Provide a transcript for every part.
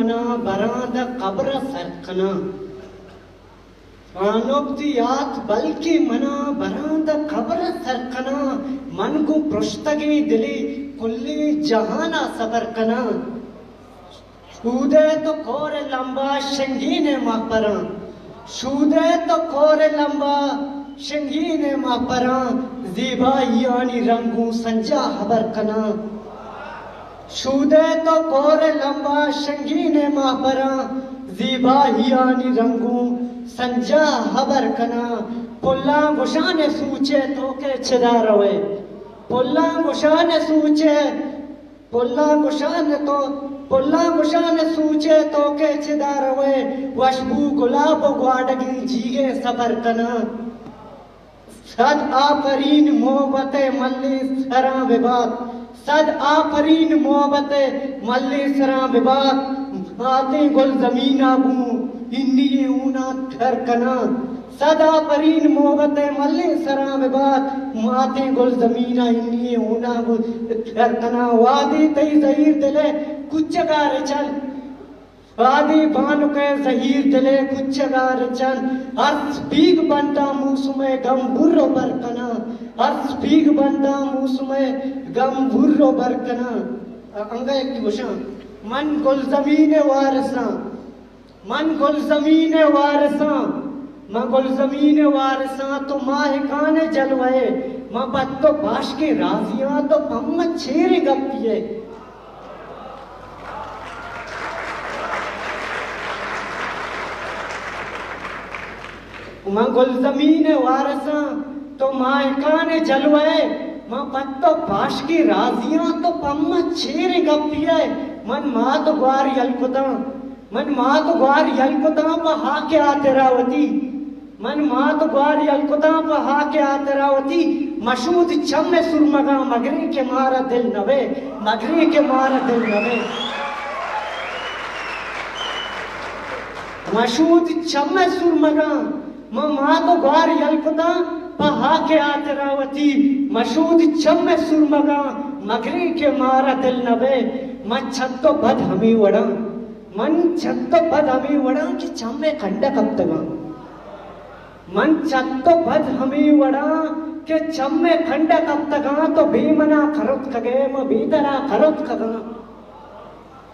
منا براں داں قبر ءَ سر کناں۔ آنوک تئی یات بلکیں منا براں داں قبر ءَ سر کناں۔ من گوں پرشتگیں دلے کلیں جہان ءَ سبر کناں۔ شودئے تو کور ءِ لمب ءَ شنگین ءِ مہپراں۔ شودئے تو کور ءِ لمب ءَ شنگین ءِ مہپراں۔ زیبائیانی رنگ گوں سنجاں ہبر کناں۔ شودئے تو کور ءِ لمب ءَ شنگین ءِ مہپراں۔ زیبائیانی رنگ گوں سنجاں ہبر کناں۔ پلاں گشان ءِ سوچ ءِ تو کہ چدا روئے۔ پلاں گشان ءِ سوچ ءِ پلاں گشان تو، پلاں گشان ءِ سوچ ءِ تو کہ چدا روئے، وشبو گلاب ءُ گواڈگیں جیگ ءِ سبر کناں۔ صد آپرین محبت ءِ ملیں سراں ببات، صد آپرین محبت ءِ ملیں سراں ببات، ماتیں گلزمین ءَ گوں ہنی ئیں ہوناں تر کناں۔ صد آپرین محبت ءِ ملیں سراں ببات، ماتیں گلزمین ءَ ہنی ئیں ہوناں گوں تر کناں۔ وہدے تئی زہیر دل ءِ کچگ ءَ رچنت، وہدے بانک ءِ زہیر دل ءِ کچگ ءَ رچنت، ارس پیگ بنداں موسم ءِ گم بر ءُ بر کناں، ارس پیگ بنداں موسم ءِ گم بر ءُ بر کناں۔ انگہ یکے گوشاں، من گلزمین ءِ وارثاں۔ من گلزمین ءِ وارثاں، من گلزمین ءِ وارثاں، تو ماہکان ءِ جلوہ ئے، من پہ تو پاشکیں رازی آں، تو پہ من چیریں گپی ئے۔ من گلزمین ءِ وارثاں، تو ماہکان ءِ جلوہ ئے، من پہ تو پاشکیں رازی آں، تو پہ من چیریں گپی ئے۔ من مات ءُ گوار یل کتاں، من مات ءُ گوار یل کتاں پہ ہاک ءِ ہاترا وتی۔ من مات ءُ گوار یل کتاں پہ ہاک ءِ ہاترا وتی۔ مشود چم ءِ سرمگاں مگریں کہ مارا دل نہ بئے، مگریں کہ مارا دل نہ بئے۔ مشود چم ءِ سرمگاں، من مات ءُ گوار یل کتاں پہ ہاک ءِ ہاترا وتی۔ مشود چم ءِ سرمگاں مگریں کہ مارا دل نہ بئے۔ من چد ءُ پد ہمے وڑاں۔ من چد ءُ پد ہمے وڑاں کہ چم ءِ کنڈ ءَ کپتگاں۔ من چد ءُ پد ہمے وڑاں کہ چم ءِ کنڈ ءَ کپتگاں، تو بے منا کرتکگ ئے، من بے ترا کرتکگاں۔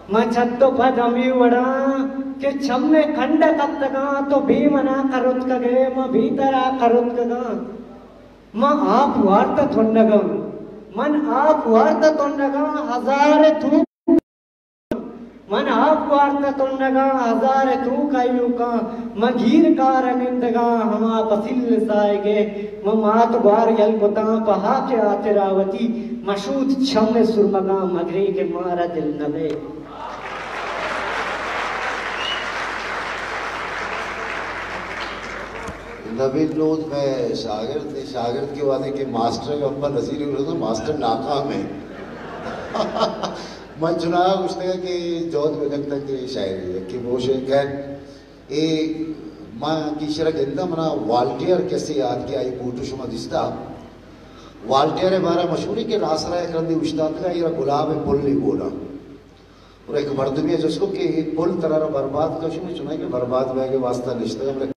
من چد ءُ پد ہمے وڑاں کہ چم ءِ کنڈ ءَ کپتگاں، تو بے منا کرتکگ ئے، من بے ترا کرتکگاں۔ من آپ وارت ءُ تنگاں، من آپ وارت ءُ تنگاں، ہزار توک من آپ گوارت ءُ تنگاں، ہزار ءِ توک ءَ ایوکاں، من گیر کار ءَ نندگاں، ہما پسیل ساہگ ءَ من مات گوار یل کتاں، پہ ہاک ءِ ہاترا وتی۔ مشود چم ءِ سرمگاں مگریں کہ مارا دل نہ بئے۔ نبیل لوت مئے شاگرد، شاگرد کہ وہدے کہ ماسٹر ءِ گپ ءَ نزیر ءَ گوشت، ماسٹر ناکام اِنت۔ من چناہا گوشتگ کہ جہد بکنت کہ شاعری یکے بگوشے۔ خیر، اے من کہ ایشرا گنداں، منا والٹیئر کسے یات کہ آئی فوٹو شما دیستا۔ والٹیئر ءِ بارہ ءَ مشہور اِنت کہ ناسرا یک رندے اوشتاتگ ءُ ایرا گلاب ءِ پلے بولاں۔ اور یک مردمے ءَ جست کت کہ اے پل ترا را برباد کشی، من چناہا کہ برباد بئیگ ءِ واسطہ نشتگ آں۔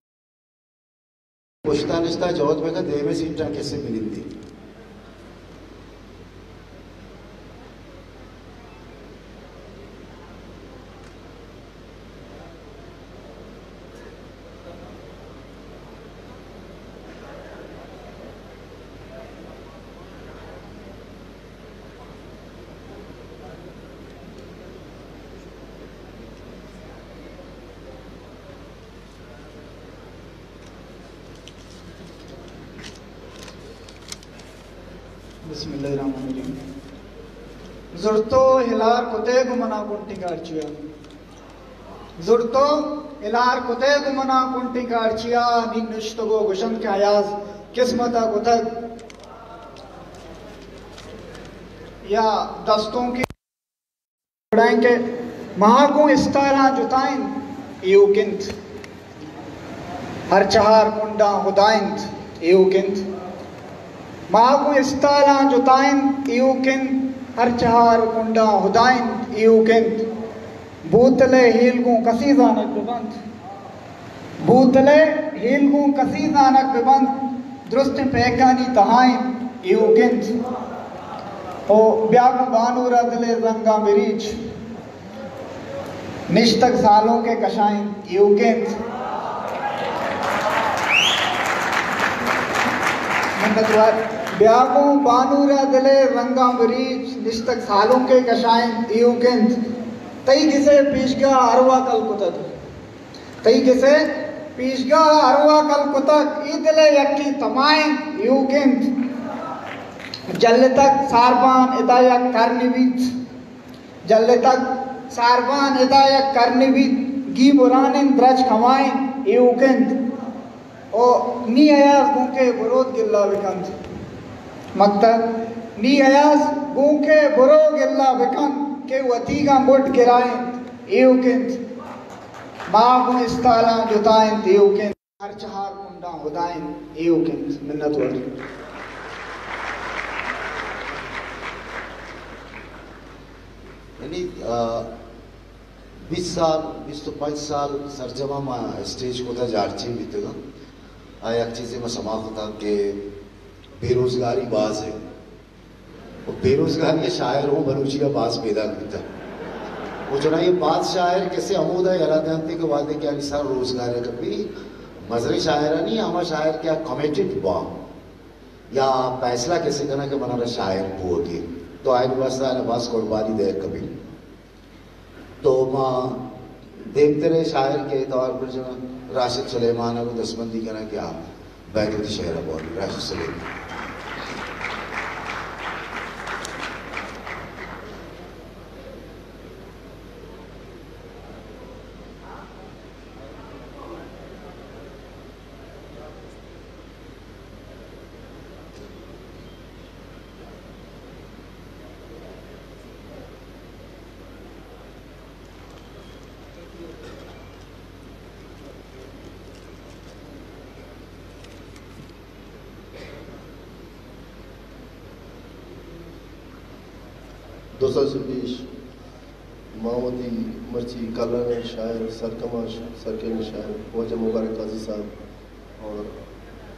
پشتا نشتا، جہد بکن، دیمے سیٹاں کسے بنندی۔ بسم اللہ الرحمن الرحیم۔ زرتو ہلار کتے گو منا کنٹی کارچیا۔ زرتو ہلار کتے گو منا کنٹی کارچیا، نی نشتگو گشن کہ ایاز قسمتا کتگ یا دستوں کی۔ گڑا انت کہ ما گوں استالاں جتا انت ایوک انت، ہر چہار کنڈاں ہدا انت ایوک انت۔ ما گوں استالاں جتا انت ایوک انت، ہر چہار کنڈاں ہدا انت ایوک انت۔ بوتل ءِ ہیل گوں کسی زانگ بہ بنت، بوتل ءِ ہیل گوں کسی زانگ بہ بنت، درستیں پیکانی تہا انت ایوک انت۔ او بیا گوں بانور ءَ دل ءِ زنگاں بریچ، نشتگ سالونک ءِ کشا انت ایوک انت۔ منتوار۔ بیا گوں بانور ءَ دل ءِ زنگاں بریچ، نشتگ سالونک ءِ کشا انت ایوک انت۔ تئی گس ءِ پیشگاہ ءَ ارواہ کل کتگ۔ تئی گس ءِ پیشگاہ ءَ ارواہ کل کتگ، اے دل ءِ یکیں تما انت ایوک انت۔ جلتگ ساربان ادا یک کرنے بیت۔ جلتگ ساربان ادا یک کرنے بیت، گی برانیں درچک ہما انت ایوک انت۔ او نی ایاز گوں کہ بروت گلہ بکنت۔ مکتب، نی ایاز گوں کہ برو گلہ بکنت کہ وتیگاں بڈ گرا انت ایوک انت۔ ما گوں استالاں جتا انت ایوک انت۔ ہر چہار کنڈاں ہدا انت ایوک انت۔ منت وار۔ یعنی، آ، بیست سال، بیست و پنچ سال سرجم ءَ ما اسٹیج کتا جارچی بیتگاں۔ آ یک چیزے ما سما کتا کہ بے روزگاری باز ہے۔ و بے روزگاری ءِ شاعر ہوں بلوچی ءَ باز پیداک بیتا۔ و چنائی باز شاعر کسے ہمودا یلا دنت کہ وہدے کہ آنی سر روزگار ءَ کپی، مزنیں شاعرانی ہما شاعر کہ آ کمیٹڈ با یا فیصلہ کسے کنا کہ منا شاعر بوگی، تو آئی واسطہ آنا باز قربانی دے کپی۔ تو ما دیمتریں شاعر کہ توار پر جناں راشد سلیمان ءَ گوں دستبندی کناں کہ آ بیت وتی شعر ءَ بوان۔ راشد سلیمان۔ دو سال چہ پیش ما وتی مرچی کلانیں شاعر، سرکماش، سرکیلیں شاعر واجہ مبارک قاضی صاحب اور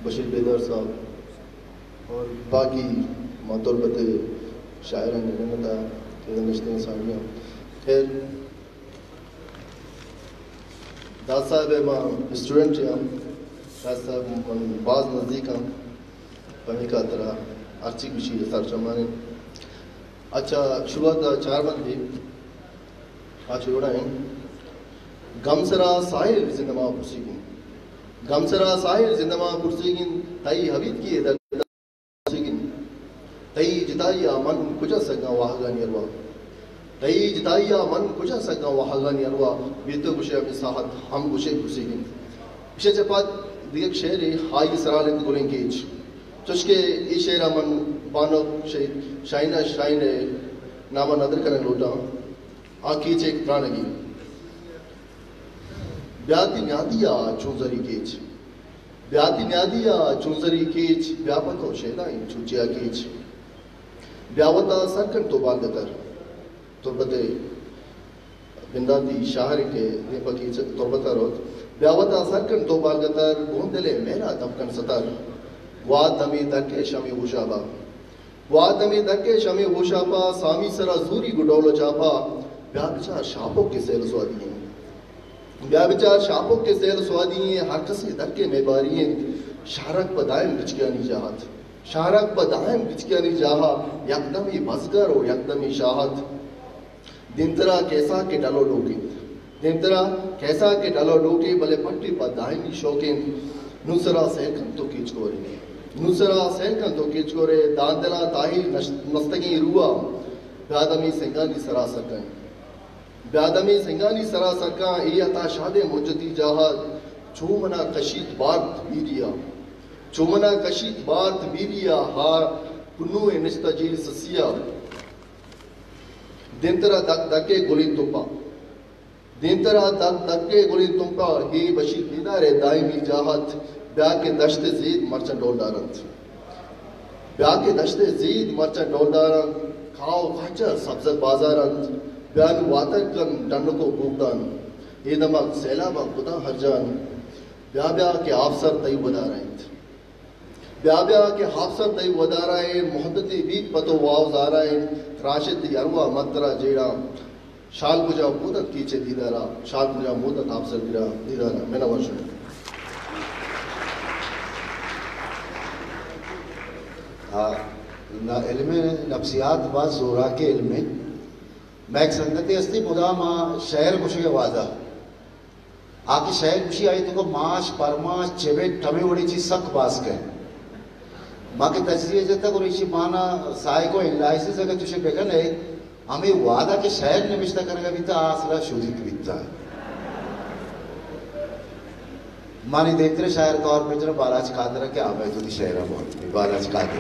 بشیر بیدار صاحب اور باقی ما تربت ءِ شاعرانی منت ءَ کہ نشتیں ساڑیاں۔ خیر، داد صاحب ءِ ما اسٹوڈنٹ آں، داد صاحب من باز نزدیک آں، پمیکا ترا ہرچی گوشی سرجمانے۔ اچھا، شروعات ءَ چار بند بی۔ آ چوڑا انت۔ گمسرا ساحل زندما پرسیگ انت۔ گمسرا ساحل زندما پرسیگ انت، تئی ہبیتکی ءِ درد پرسیگ انت۔ تئی جتائی ءَ من کجا سگاں واہگانی ارواہ۔ تئی جتائی ءَ من کجا سگاں واہگانی ارواہ۔ بے تو گوشے ہمے ساعت ہم گوشے پرسیگ انت۔ ایشی ءَ چہ پد دگہ شعرے آئی سرحال انت گلیں کیچ۔ چوشکہ اے شعر ءَ من بانک شہید شاہینہ شاہین ءِ نام ءَ ندر کنگ لوٹاں۔ آ کیچ ءِ ترانگی۔ بیا تی نیادی ءَ چون زری کیچ۔ بیا تی نیادی ءَ چون زری کیچ، بیا پہ تو شیدائیں چوچیا کیچ۔ بیا وتا سر کن تو بالگتر۔ تربت ءِ بنداتی شاعر کہ دیم پہ کیچ تربت ءَ روت۔ بیا وتا سر کن تو بالگتر، گوں دل ءِ مہر ءَ دپ کن ستر۔ گوات دمے دک ءِ شمے ہوشابا۔ گوات دمے دک ءِ شمے ہوشاپا، سامی سرا زوری گوں ڈول ءُ چاپا۔ بیا بچار شاپک ءِ سیل سوادی ایں۔ بیا بچار شاپک ءِ سیل سوادی ایں، ہر کسے دک ءِ مئے باری انت۔ شہرک پہ دائم گچکیانی جاہ ات۔ شہرک پہ دائم گچکیانی جاہ ءَ، یکدمے بزگر ءُ یکدمے شاہ ات۔ دیمترا کیسا کہ ڈل ءُ ڈوک انت۔ دیمترا کیسا کہ ڈل ءُ ڈوک انت، بلے پٹی پہ دائمی شوق انت۔ نوں سرا سیل کن تو کیچ کورے۔ نوں سرا سیل کن تو کیچ کورے، داندلاں تاہیر نش-، نستگیں روح ءَ، بیا دمے سنگانی سرا سر کن۔ بیا دمے سنگانی سرا سر کن، اے عطا شاد ءِ مجتی جاہ ءَ، چو منا کشیت بارت بیری ءَ۔ چو منا کشیت بارت بیری ءَ، ہا کنو ءِ نشتہ جیل سسی ءَ۔ دیمترا دک دک ءِ گلیں تمپ ءَ۔ دیمترا دک دک ءِ گلیں تمپ ءَ، ہے بشیر بیدار ءِ دائمی جاہ ات۔ بیا کہ دشت ءِ زید مرچاں ڈولدار انت۔ بیا کہ دشت ءِ زید مرچاں ڈولدار انت۔ کاہ ءُ کاچر سبزگ بازار انت۔ بیا نوں واتر کن ڈنک و بوگدان، اے دمگ سیلاباں کتاں ہرجان۔ بیا بیا کہ آپسر تئی ودار ءَ انت۔ بیا بیا کہ آپسر تئی ودار ءَ انت، مہدتے بیت پہ تو واو زار ءَ انت، تراشت تئی ارواہ مت ترا جیڑاں۔ شال کجا بود انت کیچ ءِ دیدار ءَ، شال کجا بود انت آپسر گرا دیدار ءَ۔ منوار شمئے۔ آ، نہ، علم نفسیات باز زوراکیں علمے۔ مئے یک سنگتے ہستی، مدام آ شعر گوشگ ءِ وہد ءَ، آ کہ شعر گوشی، آئی توکا ماش، پرماش، چبٹ، ہمے وڑیں چیز سک باز کئے۔ ما کہ تجزیہ جتگ، گڑا ایشی مانا سائیکو انالائسس اگر چوشیں بکن ئے، ہمے وہد ءَ کہ شعر نبشتہ کنگ ءَ بیتا، آ اصل ءَ شودیک بیتا۔ منی دیمتریں شاعر ءِ توار پر جناں بالاچ قادر ءَ کہ آ بیت وتی شعر ءَ بوان۔ بالاچ قادر۔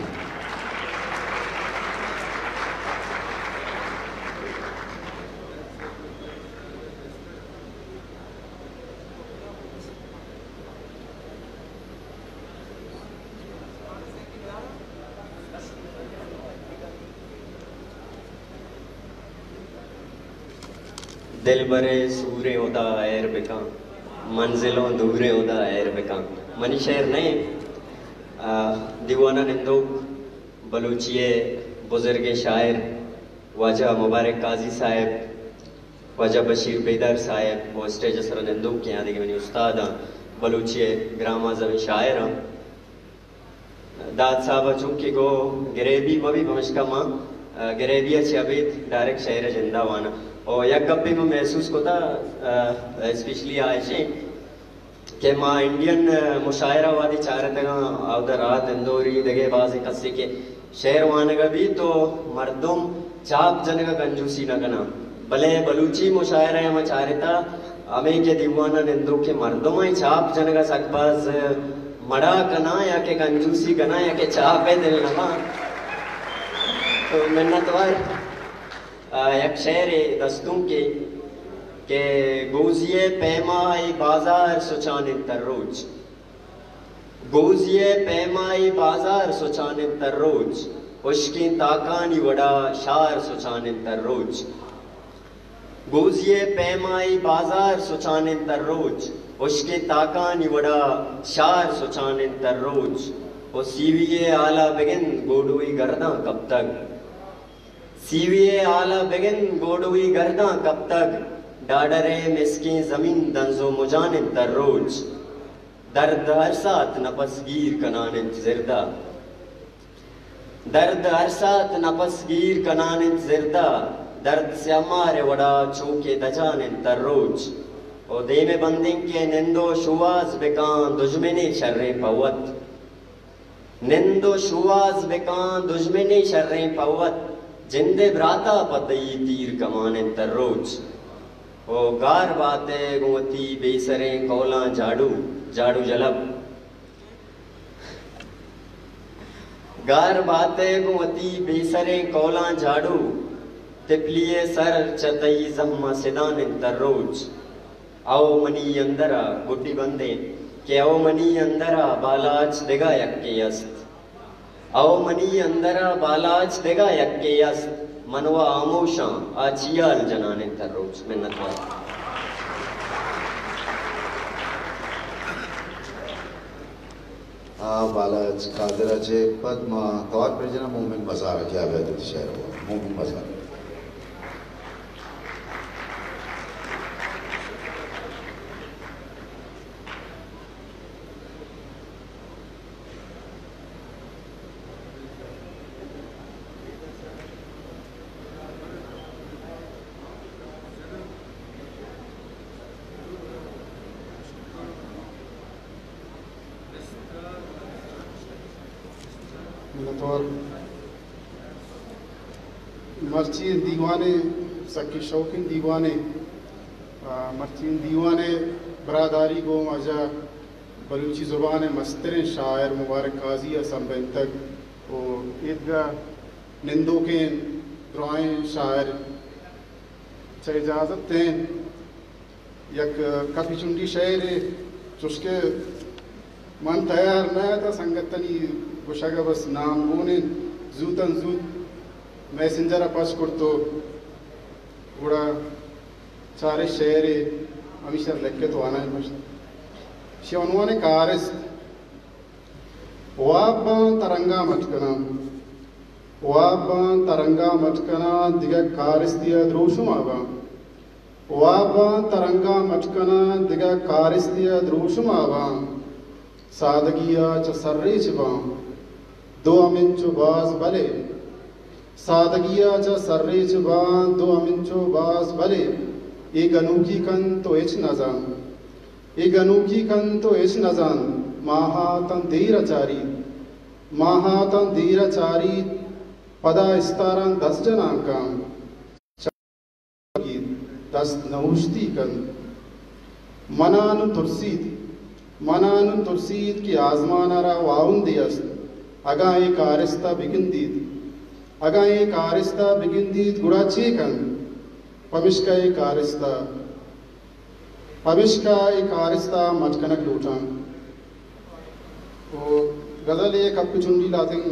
دلبر ءِ سوریں ہدا ہیر بکن، منزلوں دوریں ہدا ہیر بکن۔ منی شعر نہ انت، آ، دیوان ءَ نندوک بلوچی ءِ بزرگیں شاعر واجہ مبارک قاضی صاحب، واجہ بشیر بیدار صاحب، و اسٹیج ءِ سرا نندوکیں آ دگہ منی استاداں، بلوچی ءِ گرانبہازیں شاعراں۔ داد صاحب ءَ چونکہ گو گریبی مہ بی، پمشکا ما، آ، گریبی ءَ چہ ابید ڈائریکٹ شعر ءَ جندا واناں۔ او یک گپے من محسوس کتا، آ، اسپیشلی آ ایشیں کہ ما انڈین، آ، مشاعرہ وہدے چارتگاں، اودا رات اندوری دگہ بازیں کسے کہ شعر وانگ ءَ بیت تو مردم چاپ جنگ ءَ کنجوسی نہ کناں، بلے بلوچی مشاعرہ ءَ ما چارتا ہمے کہ دیوان ءَ نندوکیں مردم ءَ چاپ جنگ ءَ سک باز مڑا کناں یا کہ کنجوسی کناں یا کہ چاپ ءِ دل نہ باں۔ تو منتوار۔ آ، یک شعرے دستونکے کہ گوزی ءِ پیما اے بازار سچان انت ہر روچ۔ گوزی ءِ پیما اے بازار سچان انت ہر روچ، ہشکیں تاکانی وڑا شار سچان انت ہر روچ۔ گوزی ءِ پیما اے بازار سچان انت ہر روچ، ہشکیں تاکانی وڑا شار سچان انت ہر روچ۔ او سی وی ءِ حالا بگند گوڈوئی گرداں کپتگ۔ سی وی ءِ حالا بگند گوڈوئی گرداں کپتگ، ڈاڈر ءِ مسکیں زمین دنز و مجان انت ہر روچ۔ درد ہر ساعت نپس گیر کنان انت زردا۔ درد ہر ساعت نپس گیر کنان انت زردا۔ درد سیاہ مار ءِ وڑا چو کہ دجان انت ہر روچ۔ او دیم ءَ بندیں کہ نند و شوہاز بکاں دژمنے شریں پہ وت۔ نند و شوہاز بکاں دژمنے شریں پہ وت، جند ءِ براتا پہ تئی تیر کمان انت ہر روچ۔ او گار بات ئے گوں وتی بے سریں قولاں جاڑو، جاڑو جلب۔ گار بات ئے گوں وتی بے سریں قولاں جاڑو، تپلی ءِ سر چہ تئی زہم ءَ سدان انت ہر روچ۔ او منی اندر ءَ گڈی بندیں کہ او منی اندر ءَ بالاچ دگہ یکے است۔ او منی اندر ءَ بالاچ دگہ یکے است۔ من و ہاموشاں آ چیال جنان انت ہر روچ۔ منتوار۔ آ، بالاچ قادر ءَ چہ پد ما توار پر جناں مومن مزار ءَ کہ آ بیت وتی شعر ءَ۔ مومن مزار۔ منتوار۔ مرچی دیوانے سکی شوقین دیوانے، آ، مرچی دیوانے برادری گوں واجہ بلوچی زبان ءِ مستریں شاعر مبارک قاضی ءَ سمبھینتگ و ایدگہ نندوکیں درائیں شاعر چہ اجازت دیں یک کپی چنڈی شعرے چوشکہ من تیار نہ اتاں، سنگتانی گوشگ ءَ بس نام گون انت، زوتاں زوت میسنجر ءَ پچ کرت و گڑا چارے شعرے ہمیشہ لکھت وانائے پشت۔ شی عنوان کارست۔ واب باں ترنگا مٹ کناں، واب باں ترنگا مٹ کناں، دگہ کارستی ء دروشم آ باں۔ واب باں ترنگا مٹ کناں، دگہ کارستی ء دروشم آ باں۔ سادگی ء چہ سرریچ باں، دو ہمنچو باز بلے۔ سادگی ء چہ سرریچ باں، دو ہمنچو باز بلے۔ اے گنوکی کن تو ہچ نزان، اے گنوکی کن تو ہچ نزان۔ ماہاتاں دیر ء چاریت، ماہاتاں دیر ء چاریت، پدا استاراں دست جنان کن۔ دست نہ اوشتی کنت۔ منا نوں ترسیت، منا نوں ترسیت کہ آزمان ء را واہندے است۔ اگاں اے کارست ء بگندیت، اگاں اے کارست ء بگندیت، گڑا چے کنت؟ پمشکا اے کارست ء، پمشکا اے کارست ء مٹ کنگ لوٹاں۔ و غزل ء یک گپ چنڈی لاتیں،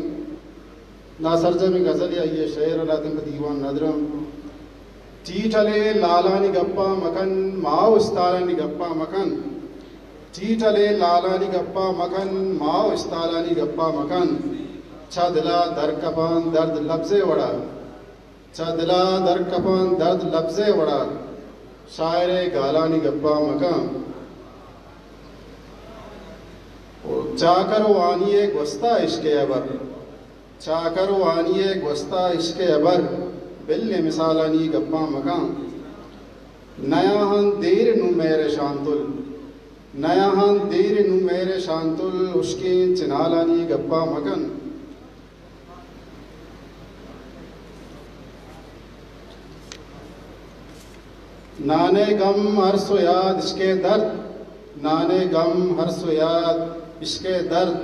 ناسرجمیں غزل ء آئی ء شعر ء لاتیں پہ دیوان ندراں۔ ٹیٹلیں لالانی گپاں مکن، ماہ و استالانی گپاں مکن۔ ٹیٹلیں لالانی گپاں مکن، ماہ و استالانی گپاں مکن۔ چہ دلا در کپاں درد لبزے وڑا، چہ دلا در کپاں درد لبزے وڑا، شاعر ء گالانی گپاں مکن۔ و چاکر و وانی ء گوستا عشق ء ہبر، چاکر و وانی ء گوستا عشق ء ہبر، بل ء مثالانی گپاں مکن۔ نیاہاں دیر نوں مہر شانتل، نیاہاں دیر نوں مہر شانتل، ہشکیں چنالانی گپاں مکن۔ نانے گم ہرس و یاد عشق ء درد، نانے گم ہرس و یاد عشق ء درد،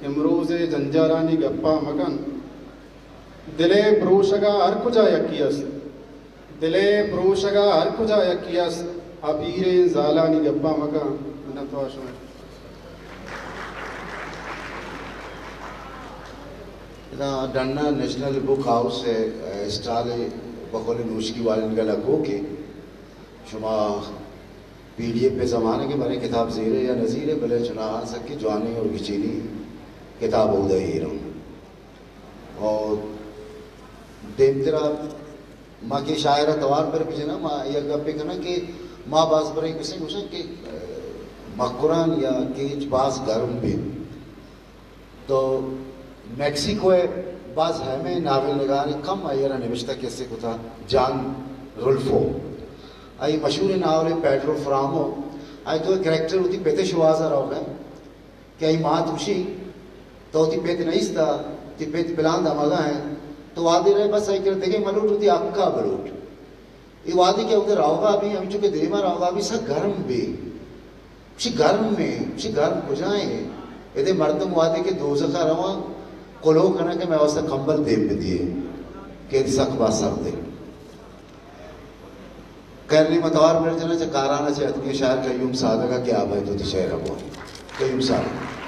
امروز ء جنجالانی گپاں مکن۔ دل ء پروشگ ء ہر کجا یکے است، دل ء پروشگ ء ہر کجا یکے است، آ پیریں زالانی گپاں مکن۔ منت وار شمئے۔ ادا ڈن ء نیشنل بک ہاؤس ء اسٹال ء بقول نوشکی والنگا لگو کہ شما پی ڈی ایف ء زمانگ ء بلے کتاب زیرے یا نہ زیرے، بلے چناہا سکیں جوانیں اور گچینی کتاب اودا ایروں۔ اور دیمترا ما کہ شاعر ء توار پر بجناں، ما یک گپے کناں کہ ما باز برے کسے گوشاں کہ، اه، مکران یا کیچ باز گرم بی۔ تو میکسیکو ء باز اہمیں ناول نگارے کم آئی ء را نبشتہ کسے کتا، جان رولفو۔ آئی مشہوریں ناول پیڈرو فرامو، آئی تو کریکٹر وتی پت ء شوہاز ء روگ ء کہ آئی مات گوشی، تو وتی پت نیست ء، وتی پت پلان دمگ ء انت، تو وہدے رئے بس آئی کرا دگہ ملوٹ، وتی حق ء بلوٹ۔ اے وہدے کہ اودا روگا بی، ہمینچو کہ دیما روگا بی، سک گرم بی۔ گوشی گرم ایں، گوشی گرم کجا ایں؟ ادے مردم وہدے کہ دوزخ ء رواں، کلوہ کناں کہ مئے واسطہ کمبل دیم بدیے کہ ادے سک باز سرد ایں۔ خیر، نی ما توار پر جناں چہ کاران ء چہ اتکیں شاعر قیوم صادق ء کہ آ بئیت وتی شعر ء بوان۔ قیوم صادق۔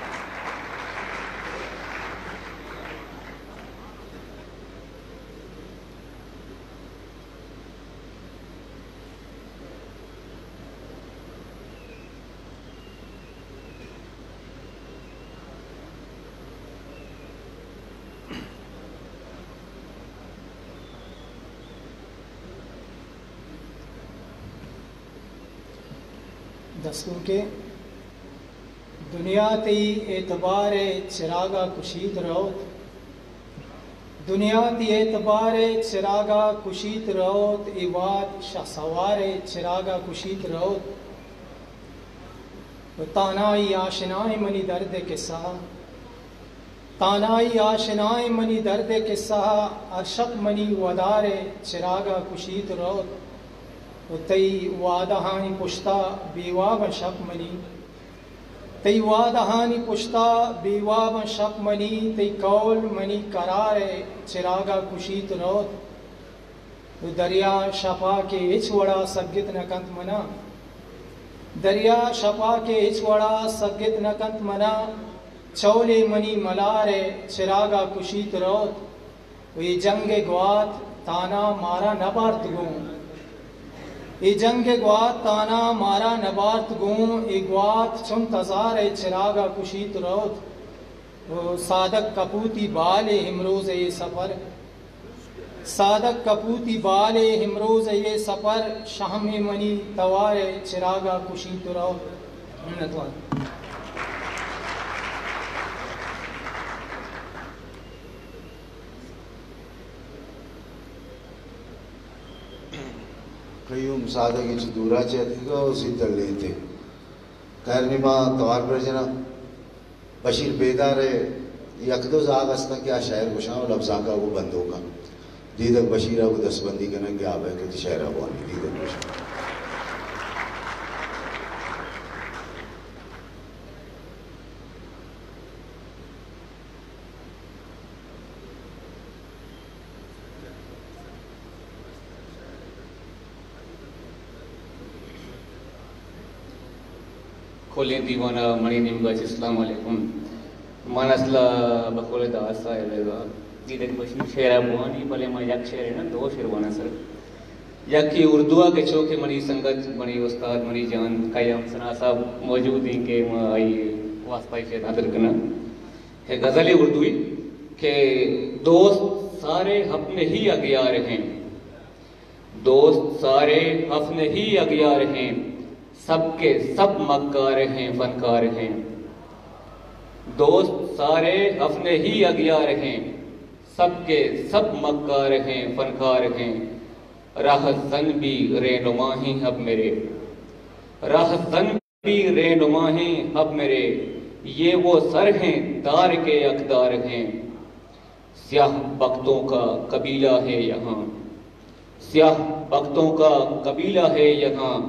دستونکے، دنیا تئی اعتبار ء چراگ ء کشیت روت، دنیا تئی اعتبار ء چراگ ء کشیت روت، اے وہد شہسوار ء چراگ ء کشیت روت۔ و تانائی آشنائیں منی درد ء قصہ، تانائی آشنائیں منی درد ء قصہ، ہر شپ منی ودار ء چراگ ء کشیت روت۔ و تئی وعدہانی پشتا بے واباں شپ منی، تئی وعدہانی پشتا بے واباں شپ منی، تئی قول منی قرار ء چراگ ء کشیت روت۔ و دریا شپا کہ ہچ وڑا سگت نہ کنت منا، دریا شپا کہ ہچ وڑا سگت نہ کنت منا، چولے منی ملار ء چراگا کشیت روت۔ و اے جنگ ء گوات تانا مارا نہ بارت گوں، اے جنگ ءِ گوات تانا مارا نبارت گوں، اے گوات چنت ہزار ءِ چراگ ءَ کشیت روت۔ او سادگ کپوتی بال ءِ ہمروز ءِ سفر، سادگ کپوتی بال ءِ ہمروز ءِ سفر، شہم ءِ منی توار ءِ چراگ ءَ کشیت روت۔ منتوار۔ قیوم سادگی چہ دورا چہ اتکگ ءُ سیت لیتے۔ خیر، نی ما توار پر جناں۔ بشیر بیدار ءِ یک دو زاگ استاں کہ آ شعر گوشاں ءُ لبزانک ءَ گوں بندوکاں۔ دیدگ بشیر ءَ گوں دستبندی کناں کہ آ بئیت وتی شعر ءَ بوانی۔ دیدگ بشیر۔ کلیں دیوان ءَ منی نیمگ ءَ چہ السلام علیکم۔ من اصل ءَ بقول داد صاحب ءَ دیدگ بشیر شعر ءَ بوانی، بلے من یک شعر نہ، دو شعر واناں سر۔ یکے اردو ءَ کہ چو کہ منی سنگت، منی استاد، منی جان قیام ثنا صاحب موجود ایں کہ ما آئی واسطہ شعر حاضر کناں۔ کہ غزل اردوئی کہ دوست سارے اپنے ہی اغیار ہیں، دوست سارے اپنے ہی اغیار ہیں، سب کے سب مکار ہیں، فنکار ہیں۔ دوست سارے اپنے ہی اغیار ہیں، سب کے سب مکار ہیں، فنکار ہیں۔ راہ زن بھی رہنما ہیں اب میرے، راہ زن بھی رہنما ہیں اب میرے، یہ وہ سر ہیں دار کے اقدار ہیں۔ سیاہ بختوں کا قبیلہ ہے یہاں، سیاہ بختوں کا قبیلہ ہے یہاں،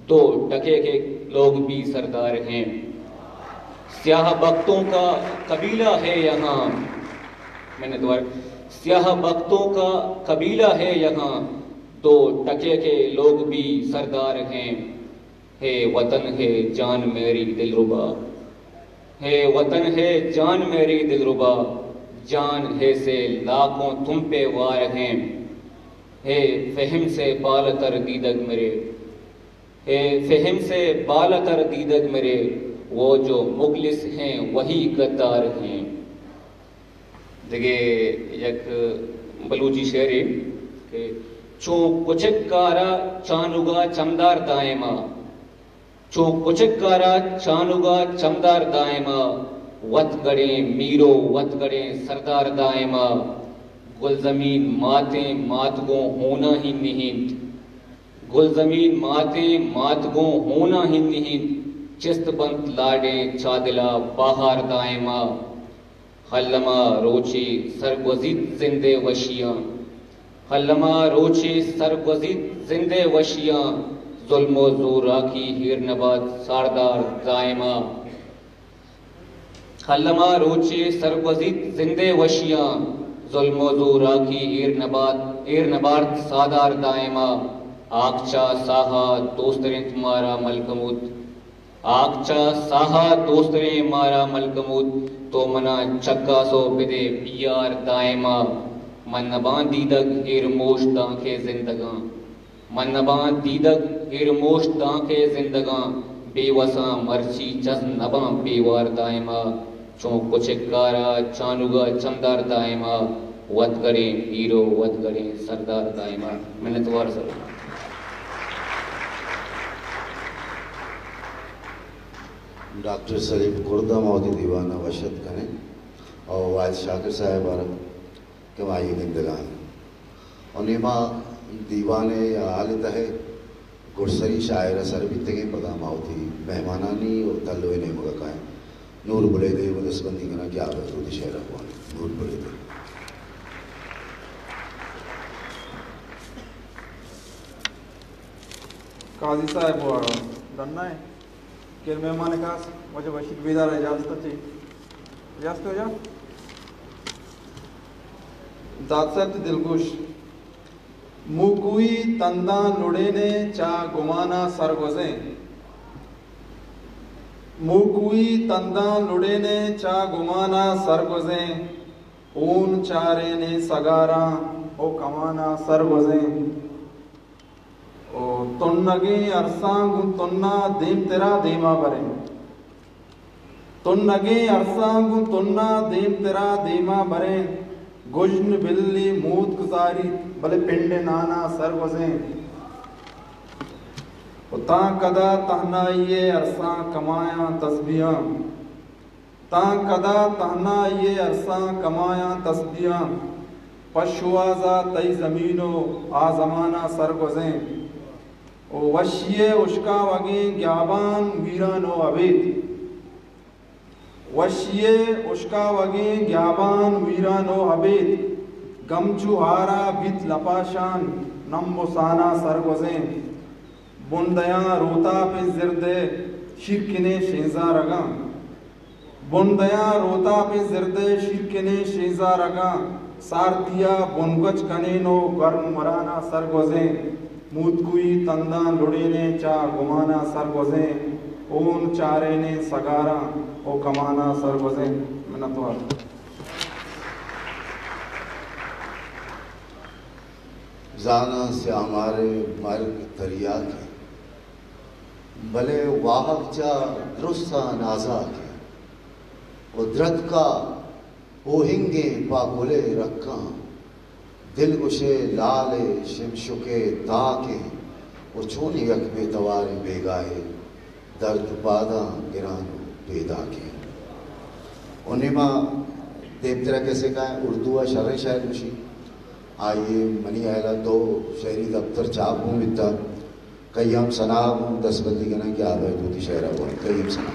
دو ٹکے کے لوگ بھی سردار ہیں۔ سیاہ بختوں کا قبیلہ ہے یہاں، منتوار۔ سیاہ بختوں کا قبیلہ ہے یہاں، دو ٹکے کے لوگ بھی سردار ہیں۔ ہے وطن ہے جان میری دلربا، ہے وطن ہے جان میری دلربا، جان ہے سے لاکھوں تم پہ وار ہیں۔ ہے فہم سے بالاتر دیدگ میرے، ہے فہم سے بالاتر دیدگ میرے، وہ جو مخلص ہیں وہی غدار ہیں۔ دگہ یک بلوچی شعرے کہ چو کچک کارا چانوگا چمدار دائما، چو کچک کارا چانوگا چمدار دائما، وت گڑیں میرو وت گڑیں سردار دائما۔ گلزمین ماتیں مات گوں ہونا ہی نہینت، گلزمین ماتیں مات گوں ہونا ہی نہینت، چست بنت لاڈیں چادلا باہار دائما۔ الما روچے سرگوزیت زندے وشیاں، الما روچے سرگوزیت زندے وشیاں، ظلم و زوراکی ہیر نبات ساردار دائما۔ الما روچے سرگوزیت زندے وشیاں، ظلم و زوراکی ہیر نبات، ہیر نبارت ساردار دائما۔ آکچا ساہا دوسترینت مارا ملکموت، آکچا ساہا دوستریں مارا ملکموت، تو منا چکاسو بدے بیار دائما۔ من نباں دیدگ ہیرموش دانکہ زندگاں، من نباں دیدگ ہیرموش دانکہ زندگاں، بے وساں مرچی جز نباں بیوار دائما۔ چون کچک کارا چانوگا چمدار دائما، وت گڑیں ہیرو وت گڑیں سردار دائما۔ منتوار سر۔ ڈاکٹر سلیب کرد ءَ ما وتی دیوان ءَ وش اتک کنیں اور واحد شاکر صاحب ءَ کہ ما آئی ءِ گندگ ءَ ایں۔ اور نی ما دیوان ءِ حال ءِ تہ ءَ گڈسری شاعر ءَ سر بیتگیں، پدا ما وتی مہمانانی اور تلو ءِ نیمگ ءَ کائیں۔ نور بلیدے ءَ دستبندی کناں کہ آ وتی شعر ءَ بوان۔ نور بلیدے۔ قاضی صاحب ءَ ڈن ءَ ایں۔ کہ مہمان خاص واجہ بشیر بیدار ءَ اجازت ءَ چہ اجازت واجہ۔ داد صاحب تئی دلگوش۔ موکوئی تنداں لڑینے چا گمانا سرگوزیں۔ موکوئی تنداں لڑینے چا گمانا سرگوزیں۔ ہون چارینے سگاراں او کمانا سرگوزیں۔ او تنگیں ارساں گوں تنا دیم ترا دیما بریں۔ تنگیں ارساں گوں تنا دیم ترا دیما بریں۔ گژن بلی موتک زاریت، بلے پنڈ نانا سرگوزیں۔ و تاں کدا تہنائی ء ارساں کمایاں تسبیحاں۔ تاں کدا تہنائی ء ارساں کمایاں تسبیحاں، پہ شوہازا تئی زمین و آ زماناں سرگوزیں۔ و وشی ء اشکاوگیں گیابان ویران و ابید۔ وشی ء اشکاوگیں گیابان ویران و ابید۔ گم چو ہارا بیت لپاشان نمب و سانا سرگوزیں۔ بندیاں روتاپیں زرد ء شیرکنیں شینزارگاں۔ بندیاں روتاپیں زرد ء شیرکنیں شینزارگاں۔ سارتیا بنگچ کنین و گرم مرانا سرگوزیں۔ موتکوئی تنداں لڑینیں چا گمانا سرگوزیں۔ اون چارینیں سگاراں و کمانا سرگوزیں۔ منتوار۔ زاناں سیاہ مارے مرگ تریاکیں، بلے واہگ چہ درست ء نازاکیں۔ و درتکا اوہنگیں پہ گل ء رکاں، دل گوشے لال ء شمشک ء تاکیں۔ و چون یک بے تواریں بیگاہے درد پاداں گران و پیداکیں۔ و نیما دیمترا کسے کائیں، اردو ء شریں شاعر گوشی۔ آئی ء منی ہیال ء دو شعری دپتر چاپ گوں بیتا۔ کئی ہم سنا گوں دستبندی کناں کہ آبا دوتی شعر ء گوں کئی ہم سنا۔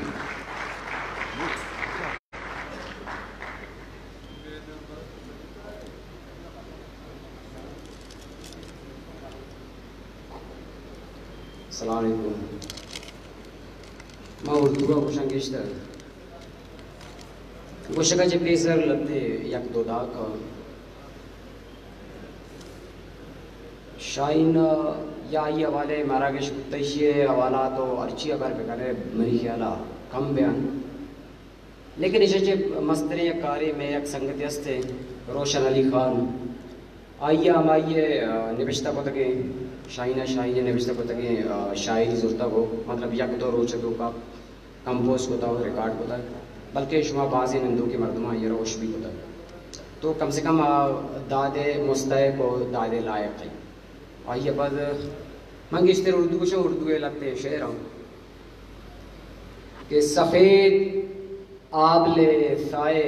السلام علیکم۔ ما اردو ء گوشاں گیشتر۔ گوشگ ء چہ پیسر لھتے یک دو داک ء شاہین ء یا آئی حوالے مارا گش کت، ایشی ء حوالات و ہرچی ہبر بکنے منی خیال ء کم بیان۔ لیکن ایشی ء چہ مستریں یک کارے مئے یک سنگتے ہستے روشن علی خان، آئی ء ہمائی ء نبشتہ کتگیں، شاہین ء شاہین ء نبشتہ کتگیں شاعری زرتگ و مطلب یک دو روچ ء توکا کمپوز کتگ و ریکارڈ کتگ، بلکہ شما بازیں نندوکیں مردماں آئی ء را وش بھی کتگ۔ تو کم سے کم آ داد ء مستحق و داد ء لائق انت۔ آئی ء پد من گیشتر اردو گوشاں، اردو ء لھتے شعر آں کہ سفید آبلے سائے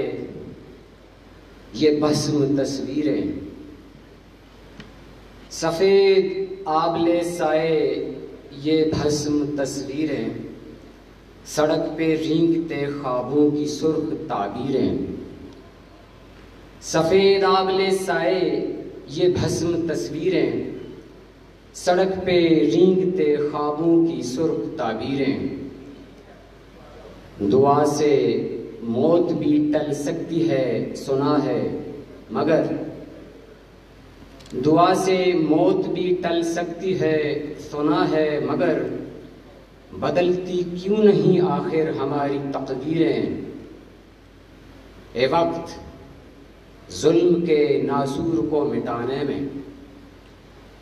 یہ بھسم تصویریں، سفید آبلے سائے یہ بھسم تصویریں، سڑک پہ رینگتے خوابوں کی سرخ تعبیریں۔ سفید آبلے سائے یہ بھسم تصویریں، سڑک پہ رینگتے خوابوں کی سرخ تعبیریں۔ دعا سے موت بھی ٹل سکتی ہے، سنا ہے، مگر دعا سے موت بھی ٹل سکتی ہے، سنا ہے، مگر بدلتی کیوں نہیں آخر ہماری تقدیریں؟ اے وقت ظلم کے ناسور کو مٹانے میں،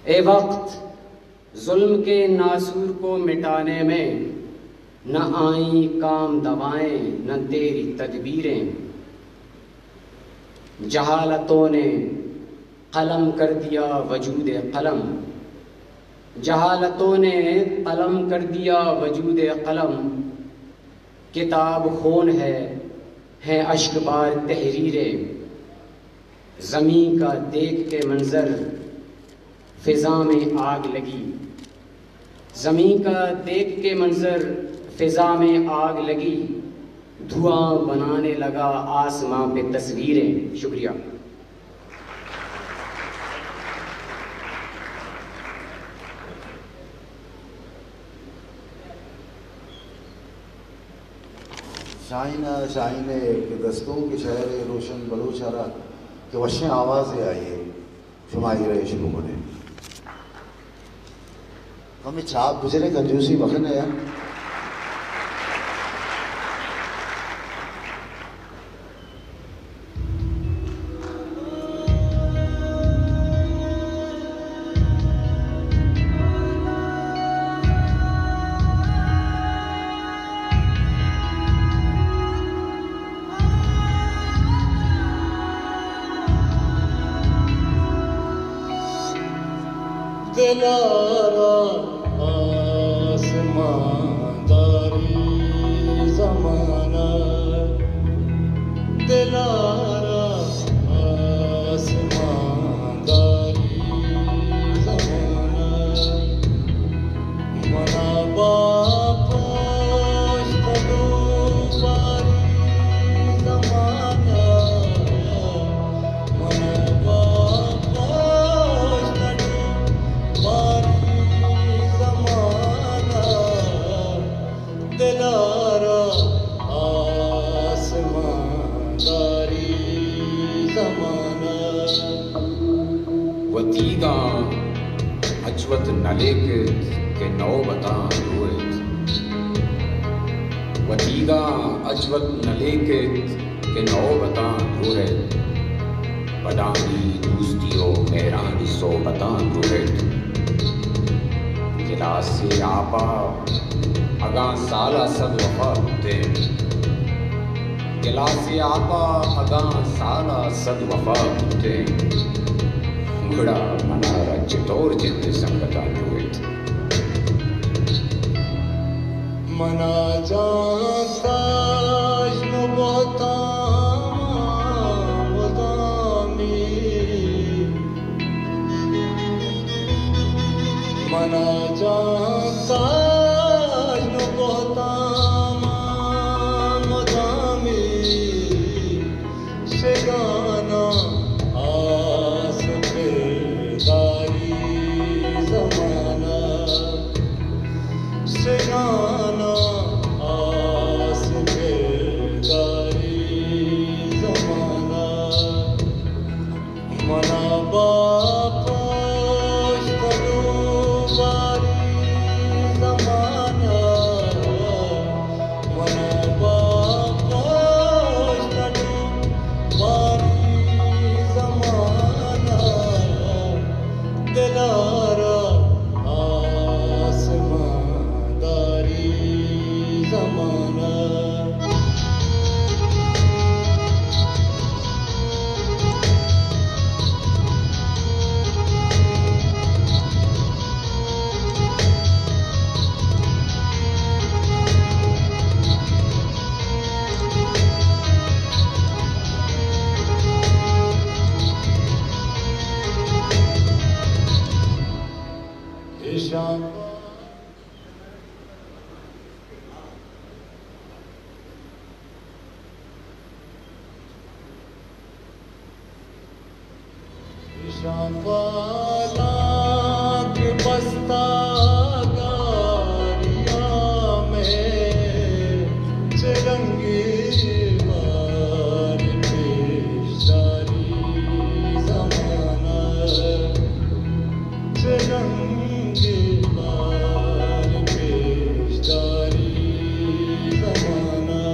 اے وقت ظلم کے ناسور کو مٹانے میں، نہ آئیں کام دوائیں، نہ تیری تدبیریں۔ جہالتوں نے قلم کر دیا وجود قلم، جہالتوں نے قلم کر دیا وجود قلم۔ کتاب خون ہے، ہیں اشک بار تحریریں۔ زمین کا دیکھ کے منظر فضا میں آگ لگی، زمین کا دیکھ کے منظر فضا میں آگ لگی، دھواں بنانے لگا آسماں پہ تصویریں۔ شکریہ۔ شاہین ء، شاہین ء کہ دستونک شاعر روشن بلوچ ء را کہ وشیں آوازے آئی ء، شما آئی ء را اش بکنیں۔ کمے چاپ بجنے، کنجوسی مکنے یار۔ یارا آسمان داری زمانہ، دلارا آسمان داری زمانہ، منا با پشت ڈوباری زمانہ، منا با پشت ڈوباری زمانہ، دلارا آسمان داری زمانہ۔ وتیگاں اچ وت نہ لیکت کہ نوبتاں رویت۔ وتیگاں اچ وت نہ لیکت کہ نوبتاں رویت۔ پدانی دوستی و مہرانی صحبتاں رویت۔ گلاسے آپا اگاں سالا صد وفا بوتیں، گلاسے آپا اگاں سالا صد وفا بوتیں، گڑا منارا چطور جند سنگتاں رویت؟ منا جان تاج نو بہتام مدامی، منا جان تاج نو بہتام مدامی، شگانا آس پہ داری زمانہ، شگانا آس پہ داری زمانہ۔ منا با پشت ڈوباری زمانہ، منا با پشت ڈوباری زمانہ، دلارا آسمان داری زمانہ۔ ایشاں ایشاں پالاک بستہ گاریاں مئے، چہ رنگی بار پیش داری زمانہ۔ چہ رنگی بار پیش داری زمانہ،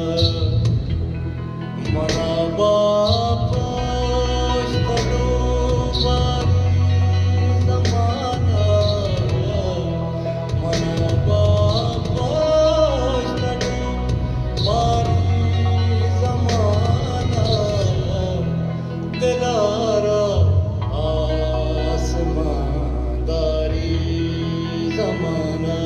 منا با پشت ڈوباری زمانہ، منا با پشت ڈوباری زمانہ۔ دلارا آسمان داری زمانہ۔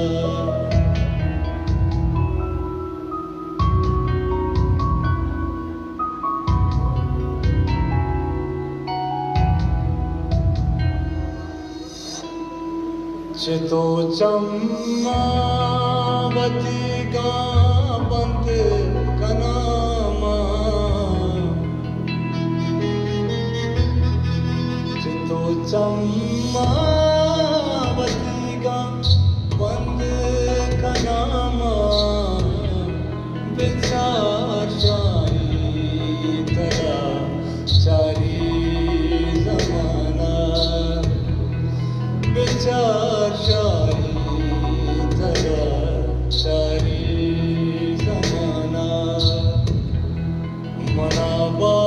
چتو چماں وتیگاں بند کناں من، چتو چماں وتیگاں بند کناں من، بچار شاہی ترا چاری زمانہ، بچار شاہی ترا چاری زمانہ۔ منا با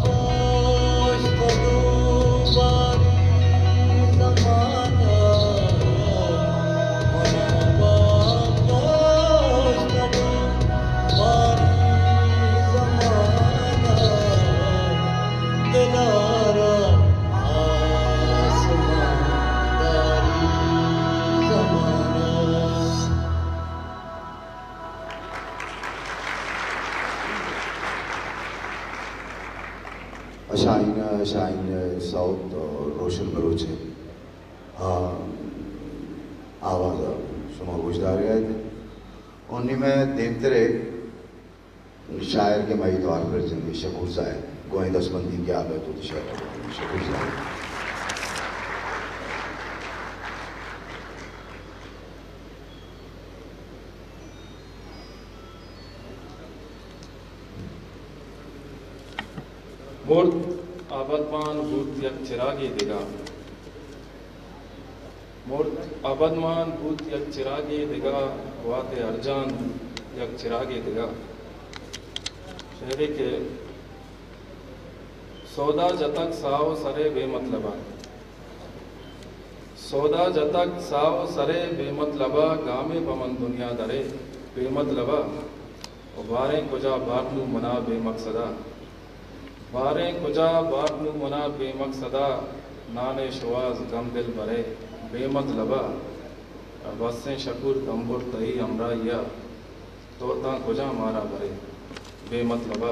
پشت ڈوباری شاہین، شاہین سوت اور روشن بلوچ ءِ، آ، آواز ءَ شما گوشدارگ ءَ ات۔ اور نی مئے دیمتر ءَ شاعر کہ مئے توار پر جنگ شکور زاہد، گوئیں دستبندی کہ آ بئیت وتی شعر ءَ۔ شکور زاہد۔ مرد ابدمان بوت یک چراگے دگہ۔ مرد ابدمان بوت یک چراگے دگہ، گوات ارجان یک چراگے دگہ۔ شعرے کہ سودا جتگ ساہ و سرے بے مطلبا۔ سودا جتگ ساہ و سرے بے مطلبا، گامے پہ من دنیا درے بے مطلبا۔ و باریں کجا بارت نوں منا بے مقصدا۔ باریں کجا بارت نوں منا بے مقصدا، نانے شواز گم دل برے بے مطلبا۔ بسیں شکور دمبر تئی ہمراہیا، تو تاں کجا مارا برے بے مطلبا۔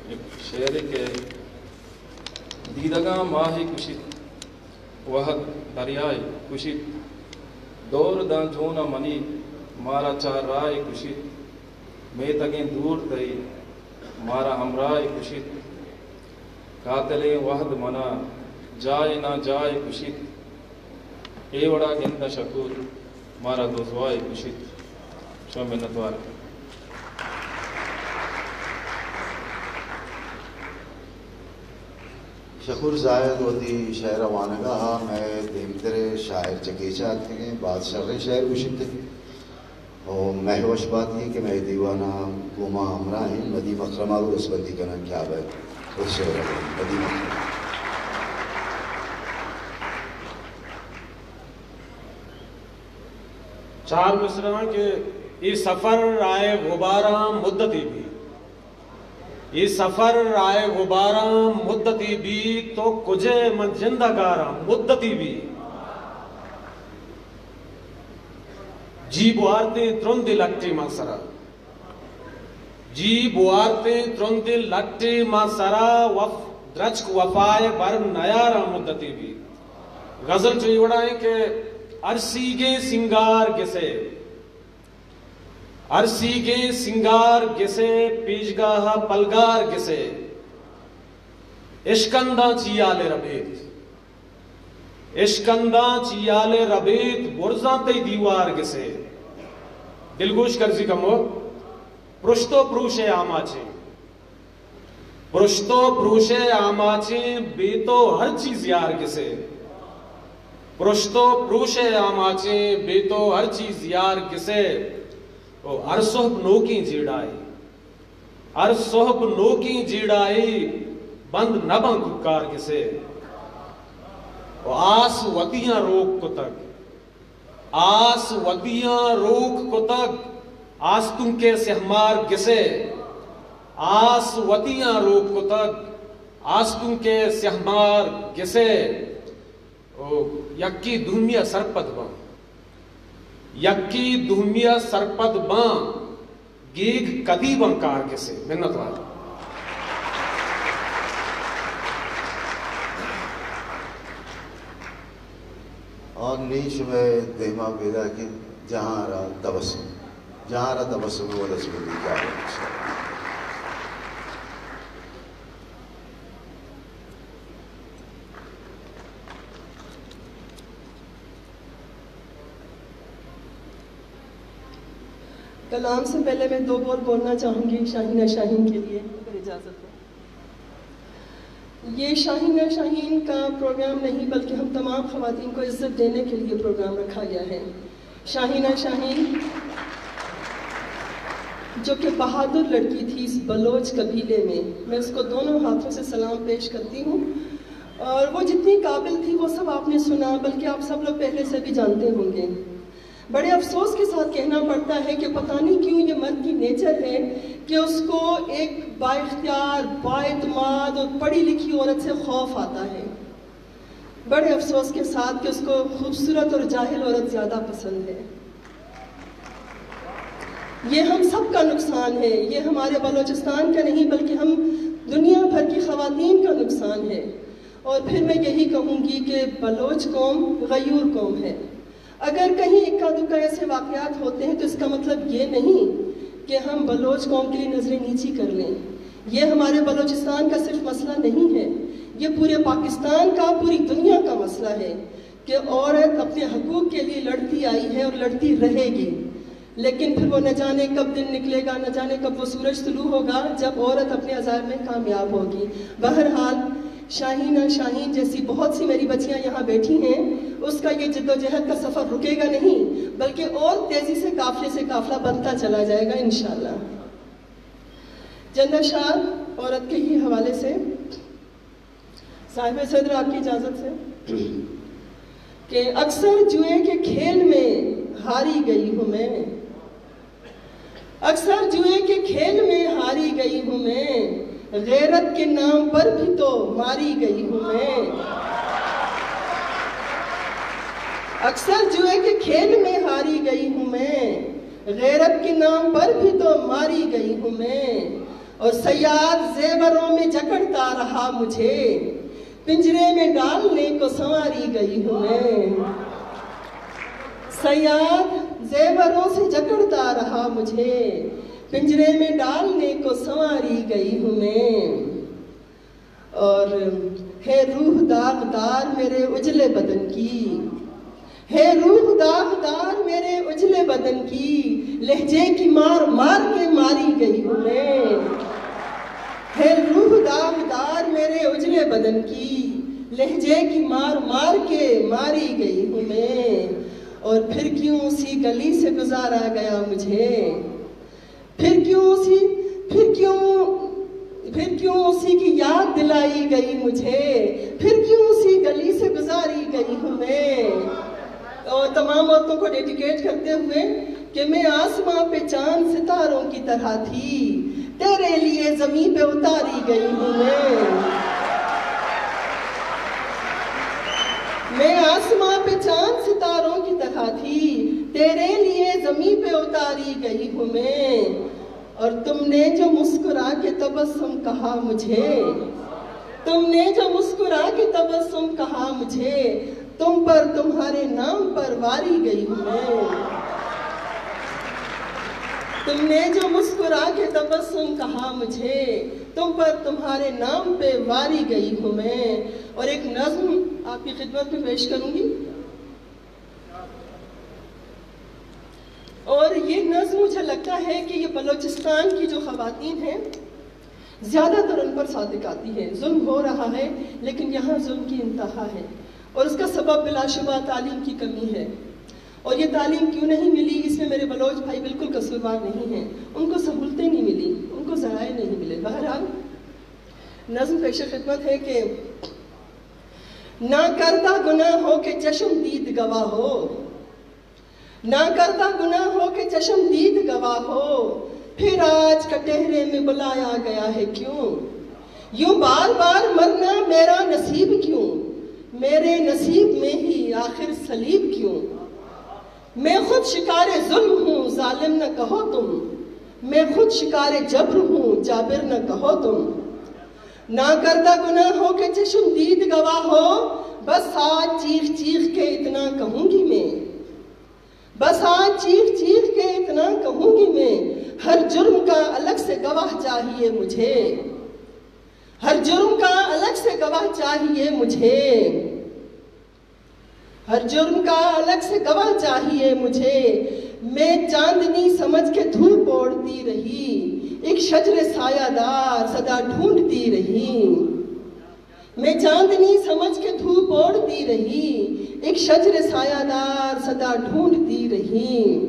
یک شعرے کہ دیدگاں ماہے کشیت، وہد دریائے کشیت، دور داں جون ءَ منی مارا چار راہے کشیت، میتگیں دور تئی مارا ہمراہے کشیت، قاتلیں وہد منا جائے ناں جائے کشیت، اے وڑا گنداں شکور مارا دزوائے کشیت۔ شما منتوار۔ شکور زاہد وتی شعر ءِ وانگ ءَ، مئے دیمتر ءَ شاعر چہ کیچ ءَ اتکگیں، باز شریں شعر گوشیت۔ و مئے وش باتی کہ مئے دیوان ءَ گوں ما ہمراہ انت، ندیم اکرم ءَ گوں دستبندی کناں کہ آ بئیت وتی شعر ءَ۔ ندیم اکرم۔ چار مصرعاں کہ اے سفر رائے غباراں مدتے بی۔ اے سفر رائے غباراں مدتے بی، تو کجے من جند ءَ گاراں مدتے بی۔ جی بوارتیں ترندیں لٹے ماں سرا۔ جی بوارتیں ترندیں لٹے ماں سرا، وف-، درچک وفائے بر نیاراں مدتے بی۔ غزل چو اے وڑا ایں کہ ارسیگیں سنگار گسے۔ ارسیگیں سنگار گسے، پیشگاہ ءَ پلگار گسے۔ اشکنداں چیال ءَ ربیت۔ اشکنداں چیال ءَ ربیت، برزاں تئی دیوار گسے۔ دلگوش کرزی کمو، پرشت و پروش ءِ آماچیں۔ پرشت و پروش ءِ آماچیں، بے تو ہر چیز یار گسے۔ پرشت و پروش ءِ آماچیں، بے تو ہر چیز یار گسے۔ او ہر سہب نوکیں جیڑائی، ہر سہب نوکیں جیڑائی، بند نہ باں کوکار گسے۔ او آس وتیاں روک کتگ، آس وتیاں روک کتگ، آستونکے سیہمار گسے۔ آس وتیاں روک کتگ، آستونکے سیہمار گسے۔ او یکی دومی ءَ سرپد باں، یکی دومی ءَ سرپد باں، گیگ کدی باں کار گسے۔ منت وار۔ اور نی شمئے دیما پیداکیں جہاں را تبسم، جہاں را تبسم و دست بندی کار۔ کلام سے پہلے میں دو بول بولنا چاہوں گی شاہینہ شاہین کے لیے، اگر اجازت ہو۔ یہ شاہینہ شاہین کا پروگرام نہیں، بلکہ ہم تمام خواتین کو عزت دینے کے لیے پروگرام رکھا گیا ہے۔ شاہینہ شاہین، جو کہ بہادر لڑکی تھی اس بلوچ قبیلے میں، میں اس کو دونوں ہاتھوں سے سلام پیش کرتی ہوں۔ اور وہ جتنی قابل تھی، وہ سب آپ نے سنا، بلکہ آپ سب لوگ پہلے سے بھی جانتے ہوں گے۔ بڑے افسوس کے ساتھ کہنا پڑتا ہے کہ پتہ نہیں کیوں یہ مرد کی نیچر ہے کہ اس کو ایک بااختیار، بااعتماد اور پڑھی لکھی عورت سے خوف آتا ہے۔ بڑے افسوس کے ساتھ کہ اس کو خوبصورت اور جاہل عورت زیادہ پسند ہے۔ یہ ہم سب کا نقصان ہے، یہ ہمارے بلوچستان کا نہیں، بلکہ ہم دنیا بھر کی خواتین کا نقصان ہے۔ اور پھر میں یہی کہوں گی کہ بلوچ قوم غیور قوم ہے۔ اگر کہیں اکا دکا ایسے واقعات ہوتے ہیں تو اس کا مطلب یہ نہیں کہ ہم بلوچ قوم کے لیے نظریں نیچی کر لیں۔ یہ ہمارے بلوچستان کا صرف مسئلہ نہیں ہے، یہ پورے پاکستان کا، پوری دنیا کا مسئلہ ہے کہ عورت اپنے حقوق کے لیے لڑتی آئی ہے اور لڑتی رہے گی۔ لیکن پھر وہ نہ جانے کب دن نکلے گا، نہ جانے کب وہ سورج طلوع ہوگا، جب عورت اپنے عزائم میں کامیاب ہوگی۔ بہرحال، شاہینہ شاہین جیسی بہت سی میری بچیاں یہاں بیٹھی ہیں، اس کا یہ جدوجہد کا سفر رکے گا نہیں، بلکہ اور تیزی سے قافلے سے قافلہ بنتا چلا جائے گا انشاءاللہ۔ جینڈر شعار عورت کے ہی حوالے سے، صاحب صدر، آپ کی اجازت سے، کہ اکثر جوئے کے کھیل میں ہاری گئی ہوں میں، اکثر جوئے کے کھیل میں ہاری گئی ہوں میں، غیرت کے نام پر بھی تو ماری گئی ہوں میں۔ اکثر جوئے کے کھیل میں ہاری گئی ہوں میں، غیرت کے نام پر بھی تو ماری گئی ہوں میں۔ اور صیاد زیوروں میں جکڑتا رہا مجھے، پنجرے میں ڈالنے کو سنواری گئی ہوں میں۔ صیاد زیوروں سے جکڑتا رہا مجھے، پنجرے میں ڈالنے کو سنواری گئی ہوں میں۔ اور ہے روح داغدار میرے اجلے بدن کی، ہے روح داغدار میرے اجلے بدن کی، لہجے کی مار مار کے ماری گئی ہوں میں۔ ہے روح داغدار میرے اجلے بدن کی، لہجے کی مار مار کے ماری گئی ہوں میں۔ اور پھر کیوں اسی گلی سے گزارا گیا مجھے، پھر کیوں اسی، پھر کیوں، پھر کیوں اسی کی یاد دلائی گئی مجھے، پھر کیوں اسی گلی سے گزاری گئی ہوں میں۔ اور تمام عورتوں کو ڈیڈیکیٹ کرتے ہوئے کہ میں آسماں پہ چاند ستاروں کی طرح تھی، تیرے لیے زمین پہ اتاری گئی ہوں میں۔ میں آسماں پہ چاند ستاروں کی طرح تھی، تیرے لیے زمین پہ اتاری گئی ہوں میں۔ اور تم نے جو مسکرا کے تبسم کہا مجھے، تم نے جو مسکرا کے تبسم کہا مجھے، تم پر تمہارے نام پر واری گئی ہوں میں۔ تم نے جو مسکرا کے تبسم کہا مجھے، تم پر تمہارے نام پہ واری گئی ہوں میں۔ اور ایک نظم آپ کی خدمت میں پیش کروں گی۔ اور یہ نظم، مجھے لگتا ہے کہ یہ بلوچستان کی جو خواتین ہیں، زیادہ تر ان پر صادق آتی ہے۔ ظلم ہو رہا ہے، لیکن یہاں ظلم کی انتہا ہے، اور اس کا سبب بلا شبہ تعلیم کی کمی ہے۔ اور یہ تعلیم کیوں نہیں ملی، اس میں میرے بلوچ بھائی بالکل قصوروار نہیں ہیں۔ ان کو سہولتیں نہیں ملی، ان کو ذرائع نہیں ملے۔ بہرحال، نظم پیش خدمت ہے کہ نہ کردہ گناہوں کے چشم دید گواہ ہو، نہ کردہ گناہوں کے چشم دید گواہ ہو، پھر آج کٹہرے میں بلایا گیا ہے کیوں؟ یوں بار بار مرنا میرا نصیب کیوں؟ میرے نصیب میں ہی آخر صلیب کیوں؟ میں خود شکار ظلم ہوں، ظالم نہ کہو تم، میں خود شکار جبر ہوں، جابر نہ کہو تم۔ نہ کردہ گناہوں کے چشم دید گواہ ہو، بس آج چیخ چیخ کے اتنا کہوں گی میں، بس آج چیخ چیخ کے اتنا کہوں گی میں، ہر جرم کا الگ سے گواہ چاہیے مجھے، ہر جرم کا الگ سے گواہ چاہیے مجھے، ہر جرم کا الگ سے گواہ چاہیے مجھے۔ میں چاندنی سمجھ کے دھوپ اوڑھتی رہی، ایک شجر سایہ دار سدا ڈھونڈتی رہی۔ میں چاندنی سمجھ کے دھوپ اوڑھتی رہی، ایک شجر سایہ دار سدا ڈھونڈتی رہی۔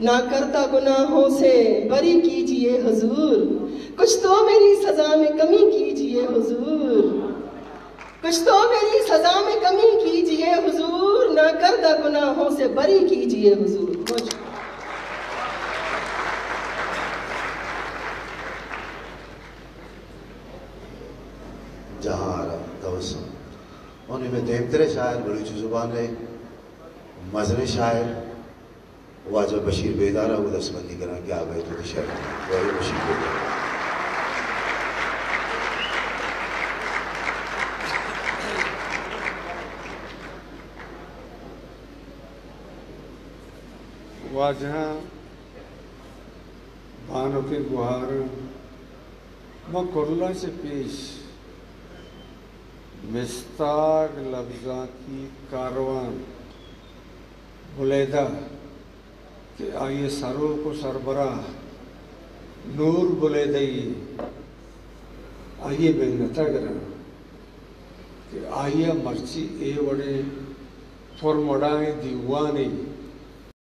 نہ کردہ گناہوں سے بری کیجیے حضور، کچھ تو میری سزا میں کمی کیجیے حضور، کچھ تو میری سزا میں کمی کیجیے حضور، نہ کردہ گناہوں سے بری کیجیے حضور۔ جہاں آرام تبسم۔ اور میں دیمترے شاعر بلوچی زبان ہے، مزن شاعر واجہ بشیر بیدار ء دستبندی کناں کہ آ بیت وتی شعر کناں۔ واجہ بشیر بیدار۔ واجہاں، بانکیں گوہاراں، من کلاں چہ پیش مستاگ لبزانکی کاروان بلیدہ کہ آئی ءِ سروک ءُ سربراہ نور بلیدئی، آئی ءِ منت ءَ گراں کہ آئی ءَ مرچی اے وڑیں پرمڑاہیں دیوانے